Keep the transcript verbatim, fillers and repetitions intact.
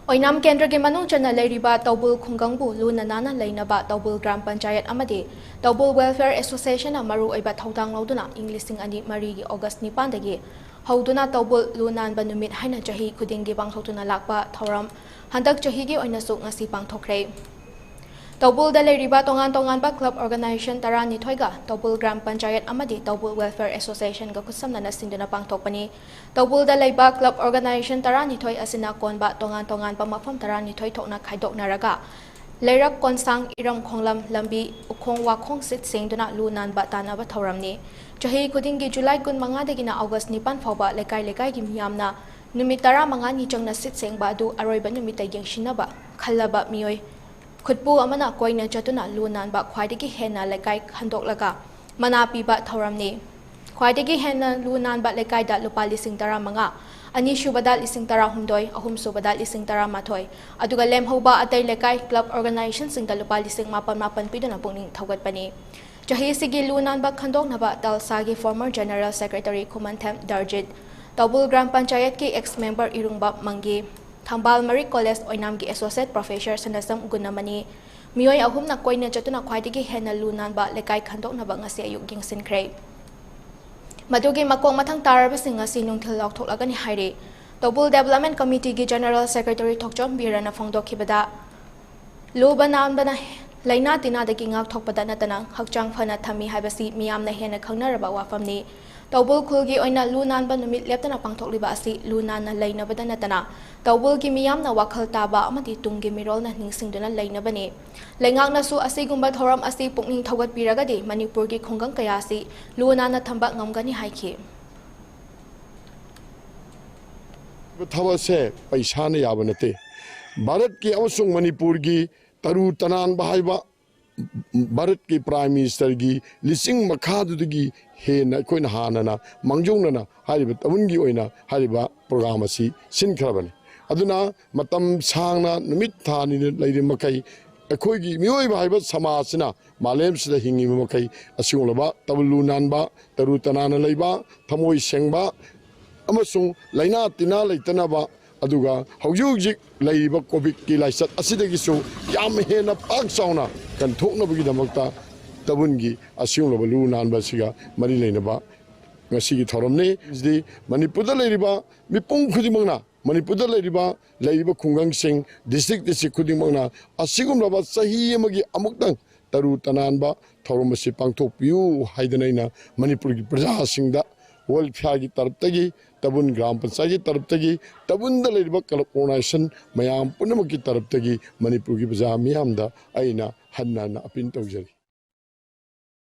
ꯑꯣꯏꯅꯥꯝ ꯀꯦꯟꯗ꯭ꯔꯒꯤ ꯃꯅꯨꯡ ꯆꯟꯅ ꯂꯩꯔꯤꯕ ꯇꯧꯕꯨꯜ ꯈꯨꯡꯒꯪꯕꯨ ꯂꯨꯅ ꯅꯥꯟꯅ ꯂꯩꯅꯕ ꯇꯧꯕꯨꯜ ꯒ꯭ꯔꯥꯝ ꯄꯟꯆꯥꯌꯠ ꯑꯃꯗꯤ ꯇꯧꯕꯨꯜ ꯋꯦꯜꯐꯤꯌꯔ ꯑꯦꯁꯣꯁꯤꯌꯦꯁꯟꯅ ꯃꯔꯨꯑꯣꯏꯕ ꯊꯧꯗꯥꯡ ꯂꯧꯗꯨꯅ ꯏꯪ ꯂꯤꯁꯤꯡ ꯑꯅꯤ ꯃꯔꯤꯒꯤ ꯑꯣꯒꯁ ꯅꯤꯄꯥꯟꯗꯒꯤ ꯍꯧꯗꯨꯅ ꯇꯧꯕꯨꯜ ꯂꯨ ꯅꯥꯟꯕ ꯅꯨꯃꯤꯠ ꯍꯥꯏꯅ ꯆꯍꯤ ꯈꯨꯗꯤꯡꯒꯤ ꯄꯥꯡꯊꯣꯛꯇꯨꯅ ꯂꯥꯛꯄ ꯊꯧꯔꯝ ꯍꯟꯗꯛ ꯆꯍꯤꯒꯤ ꯑꯣꯏꯅꯁꯨ ꯉꯁꯤ ꯄꯥꯡꯊꯣꯛꯈ꯭ꯔꯦ꯫ ꯇꯧꯕꯨꯜꯗ ꯂꯩꯔꯤꯕ ꯇꯣꯉꯥꯟ ꯇꯣꯉꯥꯟꯕ ꯀ꯭ꯂꯕ ꯑꯣꯔꯒꯅꯥꯏꯖꯦꯁꯟ ꯇꯔꯥꯅꯤꯊꯣꯏꯒ ꯇꯧꯕꯨꯜ ꯒ꯭ꯔꯥꯝ ꯄꯟꯆꯥꯌꯠ ꯑꯃꯗꯤ ꯇꯧꯕꯨꯜ ꯋꯦꯜꯐꯤꯌꯔ ꯑꯦꯁꯣꯁꯤꯌꯦꯁꯟꯒ ꯈꯨꯠꯁꯝꯅꯅ ꯁꯤꯟꯗꯨꯅ ꯄꯥꯡꯊꯣꯛꯄꯅꯤ꯫ ꯇꯧꯕꯨꯜꯗ ꯂꯩꯕ ꯀ꯭ꯂꯕ ꯑꯣꯔꯒꯅꯥꯏꯖꯦꯁꯟ ꯇꯔꯥꯅꯤꯊꯣꯏ ꯑꯁꯤꯅ ꯀꯣꯟꯕ ꯇꯣꯉꯥꯟ ꯇꯣꯉꯥꯟꯕ ꯃꯐꯝ ꯇꯔꯥꯅꯤꯊꯣꯏ ꯊꯣꯛꯅ ꯈꯥꯏꯗꯣꯛꯅꯔꯒ ꯂꯩꯔꯛ ꯀꯣꯟꯁꯥꯡ, ꯏꯔꯝ ꯈꯣꯡꯂꯝ, ꯂꯝꯕꯤ, ꯎꯈꯣꯡ ꯋꯥꯈꯣꯡ ꯁꯤꯠ ꯁꯦꯡꯗꯨꯅ ꯂꯨ ꯅꯥꯟꯕ ꯇꯥꯟꯅꯕ ꯊꯧꯔꯝꯅꯤ꯫ ꯆꯍꯤ ꯈꯨꯗꯤꯡꯒꯤ ꯖꯨꯂꯥꯏ ꯀꯨꯟꯃꯉꯥꯗꯒꯤꯅ ꯑꯣꯒꯁ ꯅꯤꯄꯥꯟ ꯐꯥꯎꯕ ꯂꯩꯀꯥꯏ ꯂꯩꯀꯥꯏꯒꯤ ꯃꯤꯌꯥꯝꯅ ꯅꯨꯃꯤꯠ ꯇꯔꯥꯃꯉꯥꯅꯤ ꯆꯪꯅ ꯁꯤꯠ ꯁꯦꯡꯕ ꯑꯗꯨ ꯑꯔꯣꯏꯕ ꯅꯨꯃꯤꯠꯇ ꯌꯦꯡꯁꯤꯟꯅꯕ ꯈꯜꯂꯕ ꯃꯤꯑꯣꯏ ꯈꯨꯠꯄꯨ ꯑꯃꯅ ꯀꯣꯏꯅ ꯆꯠꯇꯨꯅ ꯂꯨ ꯅꯥꯟꯕ ꯈ꯭ꯋꯥꯏꯗꯒꯤ ꯍꯦꯟꯅ ꯂꯩꯀꯥꯏ ꯈꯟꯗꯣꯛꯂꯒ ꯃꯅꯥ ꯄꯤꯕ ꯊꯧꯔꯝꯅꯤ꯫ ꯈ꯭ꯋꯥꯏꯗꯒꯤ ꯍꯦꯟꯅ ꯂꯨ ꯅꯥꯟꯕ ꯂꯩꯀꯥꯏꯗ ꯂꯨꯄꯥ ꯂꯤꯁꯤꯡ ꯇꯔꯥꯃꯉꯥ, ꯑꯅꯤꯁꯨꯕꯗ ꯂꯤꯁꯤꯡ ꯇꯔꯥꯍꯨꯝꯗꯣꯏ, ꯑꯍꯨꯝꯁꯨꯕꯗ ꯂꯤꯁꯤꯡ ꯇꯔꯥꯃꯥꯊꯣꯏ, ꯑꯗꯨꯒ ꯂꯦꯝꯍꯧꯕ ꯑꯇꯩ ꯂꯩꯀꯥꯏ ꯀ꯭ꯂꯕ ꯑꯣꯔꯒꯅꯥꯏꯖꯦꯁꯟꯁꯤꯡꯗ ꯂꯨꯄꯥ ꯂꯤꯁꯤꯡ ꯃꯥꯄꯟ ꯃꯥꯄꯟ ꯄꯤꯗꯨꯅ ꯄꯨꯛꯅꯤꯡ ꯊꯧꯒꯠꯄꯅꯤ꯫ ꯆꯍꯤꯁꯤꯒꯤ ꯂꯨ ꯅꯥꯟꯕ ꯈꯟꯗꯣꯛꯅꯕ ꯇꯜꯁꯥꯒꯤ former general secretary ꯈꯨꯃꯟꯊꯦꯝ ꯗꯔꯖꯤꯠ, ꯇꯧꯕꯨꯜ ꯒ꯭ꯔꯥꯝ ꯄꯟꯆꯥꯌꯠꯀꯤ ex member ꯏꯔꯨꯡꯕꯝ ꯃꯪꯒꯤ, ꯊꯝꯕꯥꯜ ꯃꯔꯤꯛ ꯀꯣꯂꯦꯖ ꯑꯣꯏꯅꯥꯝꯒꯤ associate professor ꯁꯅꯁꯝ ꯒꯨꯅꯃꯅꯤ, ꯃꯤꯑꯣꯏ ꯑꯍꯨꯝꯅ ꯀꯣꯏꯅ ꯆꯠꯇꯨꯅ ꯈ꯭ꯋꯥꯏꯗꯒꯤ ꯍꯦꯟꯅ ꯂꯨ ꯅꯥꯟꯕ ꯂꯩꯀꯥꯏ ꯈꯟꯗꯣꯛꯅꯕ ꯉꯁꯤ ꯑꯌꯨꯛ ꯌꯦꯡꯁꯤꯟꯈ꯭ꯔꯦ꯫ ꯃꯗꯨꯒꯤ ꯃꯀꯣꯛ ꯃꯊꯪ ꯇꯥꯔꯕꯁꯤꯡ ꯉꯁꯤ ꯅꯨꯡꯊꯤꯜ ꯂꯥꯎꯊꯣꯛꯂꯒꯅꯤ ꯍꯥꯏꯔꯤ꯫ ꯇꯧꯕꯨꯜ Development Committeeꯒꯤ general secretary ꯊꯣꯛꯆꯣꯝ ꯕꯤꯔꯅ ꯐꯣꯡꯗꯣꯛꯈꯤꯕꯗ, ꯂꯨꯕ ꯅꯥꯟꯕꯅ ꯂꯥꯏꯅꯥ ꯇꯤꯟꯅꯥꯗꯒꯤ ꯉꯥꯛꯊꯣꯛꯄꯗ ꯅꯠꯇꯅ ꯍꯛꯆꯥꯡ ꯐꯅ ꯊꯝꯃꯤ ꯍꯥꯏꯕꯁꯤ ꯃꯤꯌꯥꯝꯅ ꯍꯦꯟꯅ ꯈꯪꯅꯔꯕ ꯋꯥꯐꯝꯅꯤ꯫ ꯇꯧꯕꯨꯜ ꯈꯨꯜꯒꯤ ꯑꯣꯏꯅ ꯂꯨ ꯅꯥꯟꯕ ꯅꯨꯃꯤꯠ ꯂꯦꯞꯇꯅ ꯄꯥꯡꯊꯣꯛꯂꯤꯕ ꯑꯁꯤ ꯂꯨ ꯅꯥꯟꯅ ꯂꯩꯅꯕꯗ ꯅꯠꯇꯅ ꯇꯧꯕꯨꯜꯒꯤ ꯃꯤꯌꯥꯝꯅ ꯋꯥꯈꯜ ꯇꯥꯕ ꯑꯃꯗꯤ ꯇꯨꯡꯒꯤ ꯃꯤꯔꯣꯜꯅ ꯅꯤꯡꯁꯤꯡꯗꯨꯅ ꯂꯩꯅꯕꯅꯤ꯫ ꯂꯩꯉꯥꯛꯅꯁꯨ ꯑꯁꯤꯒꯨꯝꯕ ꯊꯧꯔꯝ ꯑꯁꯤ ꯄꯨꯛꯅꯤꯡ ꯊꯧꯒꯠꯄꯤꯔꯒꯗꯤ ꯃꯅꯤꯄꯨꯔꯒꯤ ꯈꯨꯡꯒꯪ ꯀꯌꯥ ꯑꯁꯤ ꯂꯨ ꯅꯥꯟꯅ ꯊꯝꯕ ꯉꯝꯒꯅꯤ ꯍꯥꯏꯈꯤ꯫ ꯊꯕꯛꯁꯦ ꯄꯩꯁꯥꯅ ꯌꯥꯕ ꯅꯠꯇꯦ꯫ ꯚꯥꯔꯠꯀꯤ ꯑꯃꯁꯨꯡ ꯃꯅꯤꯄꯨꯔꯒꯤ ꯇꯔꯨ ꯇꯅꯥꯟꯕ ꯍꯥꯏꯕ ꯚꯥꯔꯠꯀꯤ Prime Ministerꯒꯤ ꯂꯤꯆꯤꯡ ꯃꯈꯥꯗꯨꯗꯒꯤ ꯍꯦꯟꯅ ꯑꯩꯈꯣꯏꯅ ꯍꯥꯟꯅꯅ ꯃꯥꯡꯖꯧꯅꯅ ꯍꯥꯏꯔꯤꯕ ꯇꯧꯕꯨꯜꯒꯤ ꯑꯣꯏꯅ ꯍꯥꯏꯔꯤꯕ program ꯑꯁꯤ ꯁꯤꯟꯈ꯭ꯔꯕꯅꯤ꯫ ꯑꯗꯨꯅ ꯃꯇꯝ ꯁꯥꯡꯅ ꯅꯨꯃꯤꯠ ꯊꯥ ꯅꯤꯅ ꯂꯩꯔꯤꯕ ꯃꯈꯩ ꯑꯩꯈꯣꯏꯒꯤ ꯃꯤꯑꯣꯏꯕ ꯍꯥꯏꯕ ꯁꯃꯥꯖꯁꯤꯅ ꯃꯥꯂꯦꯝꯁꯤꯗ ꯍꯤꯡꯉꯤꯕ ꯃꯈꯩ ꯑꯁꯤꯒꯨꯝꯂꯕ ꯇꯧꯕꯨꯜ ꯂꯨ ꯅꯥꯟꯕ, ꯇꯔꯨ ꯇꯅꯥꯟꯅ ꯂꯩꯕ, ꯊꯃꯣꯏ ꯁꯦꯡꯕ ꯑꯃꯁꯨꯡ ꯂꯥꯏꯅꯥ ꯇꯤꯟꯅꯥ ꯂꯩꯇꯅꯕ ꯑꯗꯨꯒ ꯍꯧꯖꯤꯛ ꯍꯧꯖꯤꯛ ꯂꯩꯔꯤꯕ ꯀꯣꯚꯤꯗꯀꯤ ꯂꯥꯏꯆꯠ ꯑꯁꯤꯗꯒꯤꯁꯨ ꯌꯥꯝ ꯍꯦꯟꯅ ꯄꯥꯛ ꯆꯥꯎꯅ ꯀꯟꯊꯣꯛꯅꯕꯒꯤꯗꯃꯛꯇ ꯇꯥꯕꯟꯒꯤ ꯑꯁꯤꯒꯨꯝꯂꯕ ꯂꯨ ꯅꯥꯟꯕ ꯑꯁꯤꯒ ꯃꯔꯤ ꯂꯩꯅꯕ ꯉꯁꯤꯒꯤ ꯊꯧꯔꯝꯅꯤ꯫ ꯃꯁꯤꯗꯤ ꯃꯅꯤꯄꯨꯔꯗ ꯂꯩꯔꯤꯕ ꯃꯤꯄꯨꯝ ꯈꯨꯗꯤꯡꯃꯛꯅ, ꯃꯅꯤꯄꯨꯔꯗ ꯂꯩꯔꯤꯕ, ꯂꯩꯔꯤꯕ ꯈꯨꯡꯒꯪꯁꯤꯡ, district district ꯈꯨꯗꯤꯡꯃꯛꯅ ꯑꯁꯤꯒꯨꯝꯂꯕ ꯆꯍꯤ ꯑꯃꯒꯤ ꯑꯃꯨꯛꯇꯪ ꯇꯔꯨ ꯇꯅꯥꯟꯕ ꯊꯧꯔꯝ ꯑꯁꯤ ꯄꯥꯡꯊꯣꯛꯄꯤꯌꯨ ꯍꯥꯏꯗꯅ ꯑꯩꯅ ꯃꯅꯤꯄꯨꯔꯒꯤ ꯄ꯭ꯔꯖꯥꯁꯤꯡꯗ, welfareꯒꯤ ꯇꯔꯞꯇꯒꯤ, ꯇꯥꯕꯟ ꯒ꯭ꯔꯥꯝ ꯄꯟꯆꯥꯌꯠꯀꯤ ꯇꯔꯞꯇꯒꯤ, ꯇꯥꯕꯟꯗ ꯂꯩꯔꯤꯕ club organization ꯃꯌꯥꯝ ꯄꯨꯝꯅꯃꯛꯀꯤ ꯇꯔꯞꯇꯒꯤ ꯃꯅꯤꯄꯨꯔꯒꯤ ꯄ꯭ꯔꯖꯥ ꯃꯤꯌꯥꯝꯗ ꯑꯩꯅ ꯍꯟꯅ ꯍꯟꯅ appeal ꯇꯧꯖꯔꯤ꯫